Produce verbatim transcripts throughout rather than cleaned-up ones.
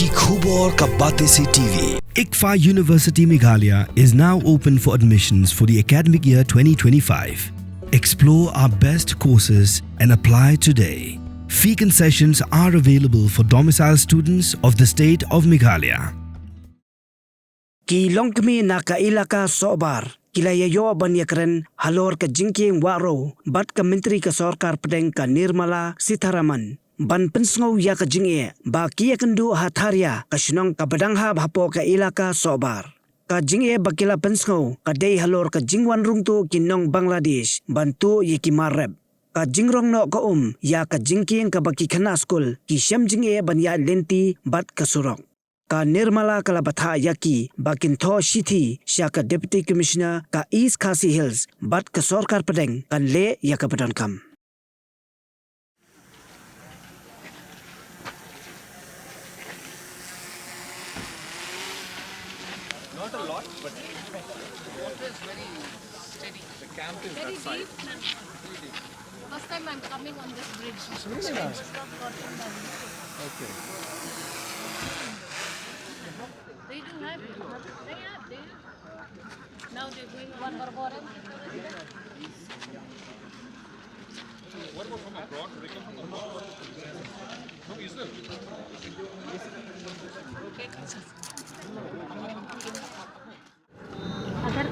Khubor ka Batesi T V. ICFAI University Meghalaya is now open for admissions for the academic year twenty twenty-five. Explore our best courses and apply today. Fee concessions are available for domicile students of the state of Meghalaya. Ki longkmie na ka Elaka Sohbar ki la ïa ïoh ban ïakren halor ka jingkieng wah riew bad ka Myntri ka Sorkar Pdeng ka Nirmala Sitharaman ban pynsngew ïa ka jingeh ba ki ïakynduh ha Tharia, ka shnong kaba dang hap hapoh ka Elaka Sohbar. Ka jingeh ba ki la pynsngew ka dei halor ka jingwan rung tuh ki nong Bangladesh ban tuh ïa ki mar rep. Ka jingrong noh ka um ïa ka jingkieng kaba ki khynnah skul ki shem jingeh ban ïaid lynti bad ka surok. Ka Nirmala ka la bthah ïa ki ba kin thoh shithi sha ka Deputy Commissioner ka East Khasi Hills bad ka Sorkar Pdeng kan leh ïa kaba donkam. Not a lot, but the camp is that side. First time I'm coming on this bridge. It's just not got in the Okay. They do have it. They have, they have. Now they're going on. What about from abroad? They come from abroad? No, is there? अगर,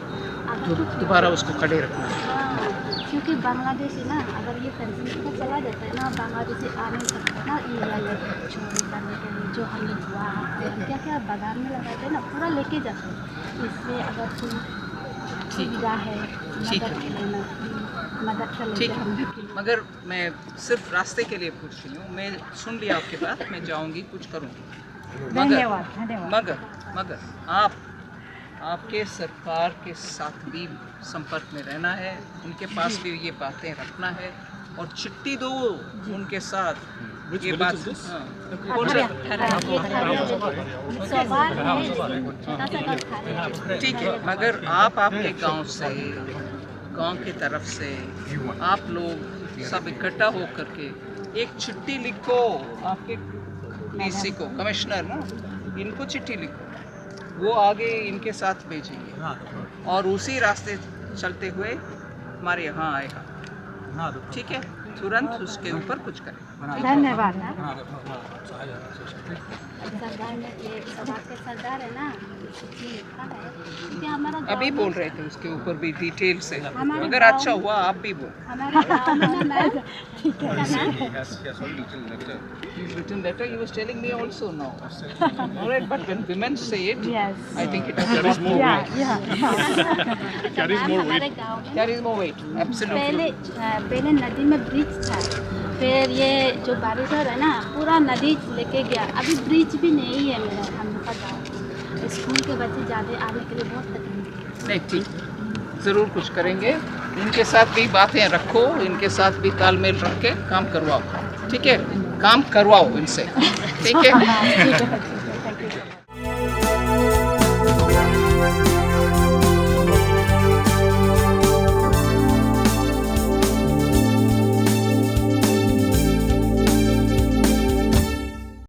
अगर दो-, कुछ दोबारा उसको खड़े रखना। हाँ, क्योंकि बांग्लादेश है ना, अगर ये फेंसिंग पे चला जाता है ना, बांग्लादेशी आ नहीं सकता ना, ये वाले चोरी करने के लिए जो हमने जुआ, क्या क्या बाजार में लगाते हैं ना, पूरा लेके जाते हैं। इसलिए अगर कोई ठीक। सुविधा है, ठीक मदद है। करना, मदद कर लेते ठीक हैं है। हम भी। मगर मैं सिर्फ रास्ते के लिए पूछ रही हूँ, मैं सुन लिया आपकी बात, मैं जाऊँगी, कुछ करूँगी। मगर, धन्यवाद, धन्यवाद। मगर, मगर आप, आपके सरकार के साथ भी संपर्क में रहना है, उनके पास जी। भी ये बातें रखना है और चिट्ठी दो जी। उनके साथ। Which ये village बात, is this? हाँ। कौन सा? अठारह, अठारह, ये अठारह। सवाल है, छोटा सा गाँव अठारह। ठीक है, मगर आप आपके गांव से, गांव की तरफ से आप लोग सब इकट्ठा होकर के एक चिट्ठी लिखो आपके डीसी को, कमिश्नर ना, इनको चिट्ठी लिखो, वो आगे इनके साथ भेजेंगे और उसी रास्ते चलते हुए हमारे यहाँ आएगा। ठीक है, तुरंत उसके ऊपर कुछ करें। धन्यवाद। सरदार ने, ये सरदार के सरदार है ना, जी, हाँ है। क्योंकि हमारा गाँव अभी में बोल रहे थे उसके ऊपर भी डिटेल से, हमारे मगर गाँव अच्छा में हुआ आप भी बोल। हमारे गाँव में ना, मैं, ठीक है ना? He has, he has already written letter. He's written letter. He was telling me also now. All right, but when women say it, yes. I think it carries more weight. Yeah, yeah. It carries more weight. Carries more weight. Absolutely. पहले, अ, पहले नदी में ब्रिज था, फिर ये जो बारिश हो रहा है ना, पूरा नदी लेके गया। अभी ब्रिज भी नहीं है मेरा, हम लोग का गाँव। स्कूल के बच्चे जाते आने के लिए बहुत तकलीफ है। नहीं, ठीक, जरूर कुछ करेंगे। इनके साथ भी बातें रखो, इनके साथ भी तालमेल रख के काम करवाओ, ठीक है? काम करवाओ इनसे, ठीक है?